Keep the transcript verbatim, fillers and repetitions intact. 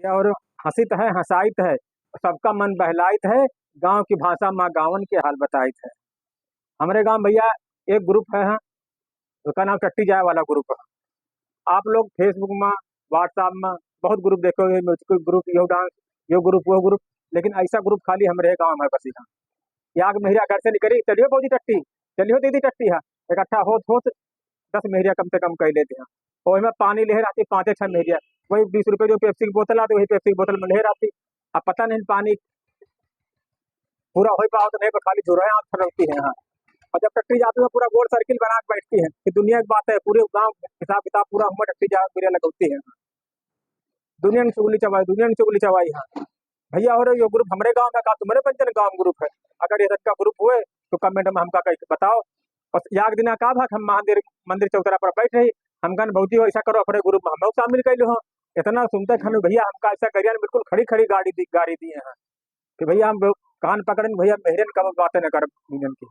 और हंसित है, हंसाइत है, सबका मन बहलाइत है, गांव की भाषा माँ गावन के हाल बताइत है। हमरे गांव भैया एक ग्रुप है, हाँ, उसका नाम टट्टी जाए वाला ग्रुप है। आप लोग Facebook में, WhatsApp में बहुत ग्रुप देखे हो, म्यूजिकल ग्रुप, यो डांस, यो ग्रुप, वो ग्रुप, लेकिन ऐसा ग्रुप खाली हमरे गांव में बस यहाँ। याग मेहरा घर से निकली, "चलियो भौजी टट्टी, चलियो दीदी टट्टी है।" इकट्ठा होत होत दस मेहरिया कम से कम कह लेते हैं। और में पानी ले रहती पाँचे छः मेहरिया, वही बीस रुपये जो पेप्सी की बोतल आती, वही पेप्सी की बोतल में ले रहती। अब पता नहीं पानी पूरा हो पाओ तो नहीं, तो खाली जुराया आँख फरकती है यहाँ। और जब टट्टी जाती है, पूरा गोल सर्किल बना के बैठती है कि दुनिया की बात है, पूरे गांव हिसाब किताब पूरा हुआ टट्टी जा मेहरिया लगौती है। दुनिया ने चुगली चबाई, दुनिया ने चुगली चबाई। हाँ भैया, हो रहे यो ग्रुप हमरे गांव में का तुम्हारे पंचन गांव ग्रुप है? अगर ये का ग्रुप हुए तो कमेंट में हमका कह के बताओ। और याग दिना का भाग हम मंदिर, मंदिर चौतरा पर बैठ रही, हम कहन भौजी हो ऐसा करो, अपने ग्रुप में हम लोग शामिल कर लो। इतना सुनते खानू भैया हमका ऐसा करिया ने बिल्कुल खड़ी खड़ी गाड़ी दी, गाड़ी दिए हैं कि भैया हम कान पकड़न भैया मेहरन कब बातें न करब इनन की।